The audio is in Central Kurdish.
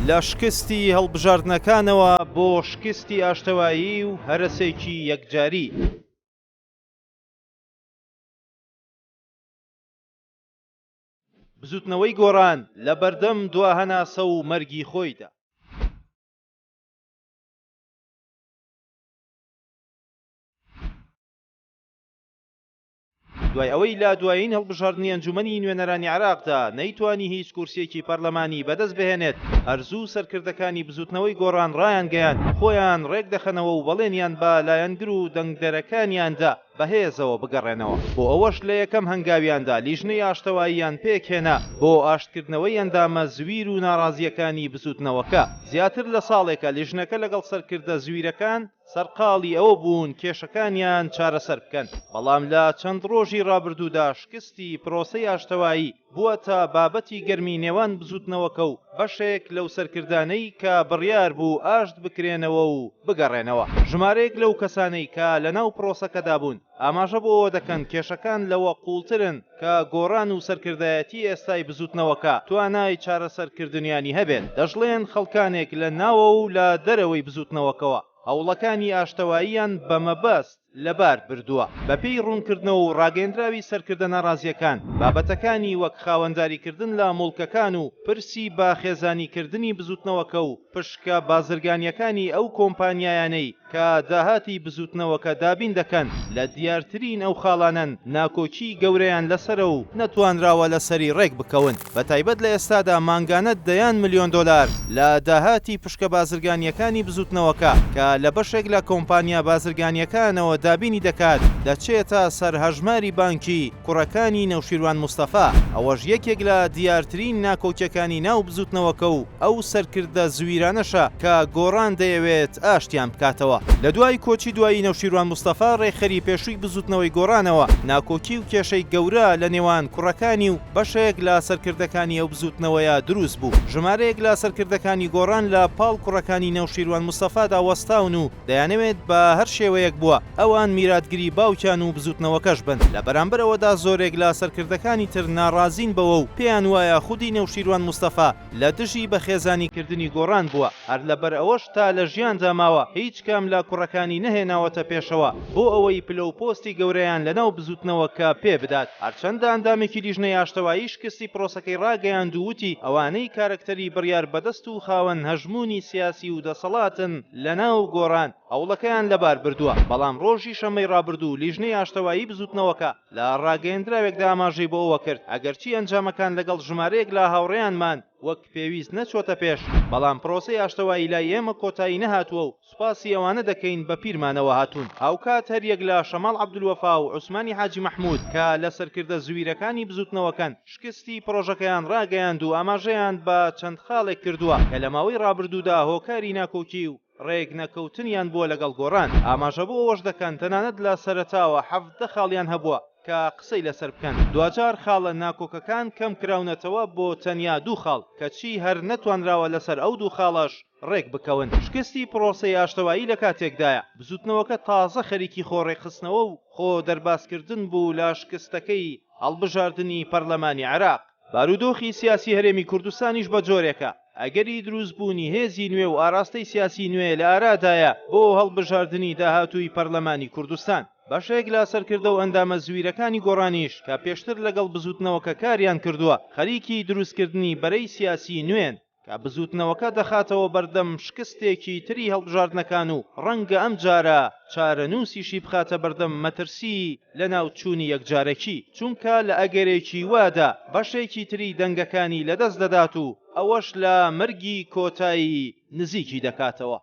لە شکستی هەڵبژاردنەکانەوە بۆ شکستی ئاشتەوایی و هەرەسێکی یەکجاری. بزوتنەوەی گۆڕان لە بەردەم دوا هەناسە و مەرگی خۆیدا. دوای ئەوەی لە دوایین هەڵبژاردنی ئەنجومەنی نوێنەرانی عێراقدا نەیتوانی هیچ کورسیەکی پەرلەمانی بەدەست بهێنێت، هەر زوو سەرکردەکانی بزوتنەوەی گۆڕان ڕایانگەیاند خۆیان ڕێکدەخەنەوە و بەڵێنیان بە لایەنگر و دەنگدەرەکانیان دا بەهێزەوە بگەڕێنەوە. بۆ ئەوەش لە یەکەم هەنگاویاندا لیژنەی ئاشتەواییان پێکهێنا بۆ ئاشتکردنەوەی ئەندامە زویر و ناڕازییەکانی بزوتنەوەکە. زیاتر لە ساڵێکە لیژنەکە لەگەڵ سەرکردە زویرەکان سەرقاڵی ئەوە بوون کێشەکانیان چارەسەر بکەن، بەڵام لە چەند ڕۆژی ڕابردوودا شکستی پرۆسەی ئاشتەوایی بووەتە بابەتی گەرمی نێوان بزووتنەوەکە و بەشێک لەو سەرکردانەی کە بڕیار بوو ئاشت بکرێنەوە و بگەڕێنەوە. ژمارەیەک لەو کەسانەی کە لەناو پرۆسەکەدا بوون ئاماژە بۆ ئەوە دەکەن کێشەکان لەوە قووڵترن کە گۆڕان و سەرکردایەتی ئێستای بزووتنەوەکە توانای چارەسەرکردنیانی هەبێت، دەشڵێن خەڵکانێک لە ناوە و لە دەرەوەی بزووتنەوەکەوە هەوڵەکانی ئاشتەواییان بە مەبەست لەبار بردووە. بەپێی ڕوونکردنەوە و ڕاگەیەندراوی سەرکردە ناڕازییەکان، بابەتەکانی وەک خاوەنداریکردن لە موڵکەکان و پرسی بە خێزانیکردنی بزووتنەوەکە و پشکە بازرگانییەکانی ئەو کۆمپانیایانەی کە داهاتی بزووتنەوەکە دابین دەکەن، لە دیارترین ئەو خاڵانەن ناکۆکیی گەورەیان لەسەرە و نەتوانراوە لەسەری ڕێک بکەون، بەتایبەت لە ئێستادا مانگانە دەیان ملیۆن دۆلار لە داهاتی پشکە بازرگانییەکانی بزووتنەوەکە کە لە بەشێک لە کۆمپانیا بازرگانییەکانەوە دابینی دەکات، دەچێتە سەر هەژماری بانکی کوڕەکانی نەوشیروان مستەفا، ئەوەش یەکێک لە دیارترین ناکۆکیەکانی ناو بزوتنەوەکە و ئەو سەرکردە زویرانەشە کە گۆڕان دەیەوێت ئاشتیان بکاتەوە. لە دوای کۆچی دوایی نەوشیروان مستەفا ڕێکخەری پێشووی بزوتنەوەی گۆڕانەوە، ناکۆکی و کێشەی گەورە لە نێوان کوڕەکانی و بەشێک لە سەرکردەکانی ئەو بزوتنەوەیە دروست بوو. ژمارەیەک لە سەرکردەکانی گۆڕان لە پاڵ کوڕەکانی نەوشیروان مستەفادا وەستاون و دەیانەوێت بە هەر شێوەیەک بووە ئەوان میراتگری باوکیان و بزوتنەوەکەش بن، لە بەرامبەر ئەوەدا زۆرێک لە سەرکردەکانی تر ناڕازین بەوە و پێیان وایە خودی نەوشیروان مستەفا لە دژی بە خێزانی کردنی گۆڕان بووە، هەر لەبەر ئەوەش تا لە ژیاندا ماوە هیچ کام لە کوڕەکانی نەهێناوەتە پێشەوە بۆ ئەوەی پلە و پۆستی گەورەیان لەناو بزوتنەوەکە پێ بدات. هەرچەندە ئەندامێکی لیژنەی ئاشتەوایی شکستی پرۆسەکەی ڕاگەیاند و وتی ئەوانەی کارەکتەری بڕیار بەدەست و خاوەن هەژموونی سیاسی و دەسەڵاتن لەناو گۆڕان هەوڵەکەیان لەبار بردووە، بەڵام ڕۆژی شەممەی ڕابردوو لیژنەی ئاشتەوایی بزووتنەوەکە لە ڕاگەیەندراوێکدا ئاماژەی بۆ ئەوە کرد ئەگەرچی ئەنجامەکان لەگەڵ ژمارەیەک لە هاوڕێیانمان وەک پێویست نەچووەتە پێش، بەڵام پرۆسەی ئاشتەوایی لای ئێمە کۆتایی نەهاتووە و سوپاسی ئەوانە دەکەین بە پیرمانەوە هاتوون. هاوکات هەریەک لە شەماڵ عەبدولوەفا و عوسمانی حاجی مەحمود کە لە سەرکردە زویرەکانی بزووتنەوەکەن، شکستی پڕۆژەکەیان ڕاگەیاند و ئاماژەیان بە چەند خاڵێک کردووە کە لە ماوەی ڕابردوودا هۆکاری ناکۆکی و ڕێکنەکەوتنیان بووە لەگەڵ گۆڕان. ئاماژە بۆ ئەوەش دەکەن تەنانەت لە سەرەتاوە 17 خاڵیان هەبووە کە قسەی لەسەر بکەن، دواجار خاڵە ناکۆکەکان کەمکراونەتەوە بۆ تەنیا دوو خاڵ، کەچی هەر نەتوانراوە لەسەر ئەو دوو خاڵەش ڕێک بکەون. شکستی پڕۆسەی ئاشتەوایی لە کاتێکدایە، بزووتنەوەکە تازە خەریکی خۆ ڕێکخستنەوە و خۆ دەربازکردن بوو لە شکستەکەی هەڵبژاردنی پەرلەمانی عێراق. بارودۆخی سیاسی هەرێمی کوردستانیش بە جۆرێکە، ئەگەری دروستبوونی هێزی نوێ و ئاراستەی سیاسی نوێ لە ئارادایە بۆ هەڵبژاردنی داهاتووی پەرلەمانی کوردستان. بەشێک لە سەرکردە و ئەندامە زویرەکانی گۆڕانیش کە پێشتر لەگەڵ بزووتنەوەکە کاریان کردووە، خەریکی دروستکردنی بەرەی سیاسی نوێن. کە بزووتنەوەکە دەخاتەوە بەردەم شکستێکی تری هەڵبژاردنەکان و ڕەنگە ئەمجارە چارەنووسیشی بخاتە بەردەم مەترسیی لەناوچوونی یەکجارەکی، چونکە لە ئەگەرێکی وادا بەشێکی تری دەنگەکانی لەدەست دەدات و ئەوەش لە مەرگی کۆتایی نزیکی دەکاتەوە.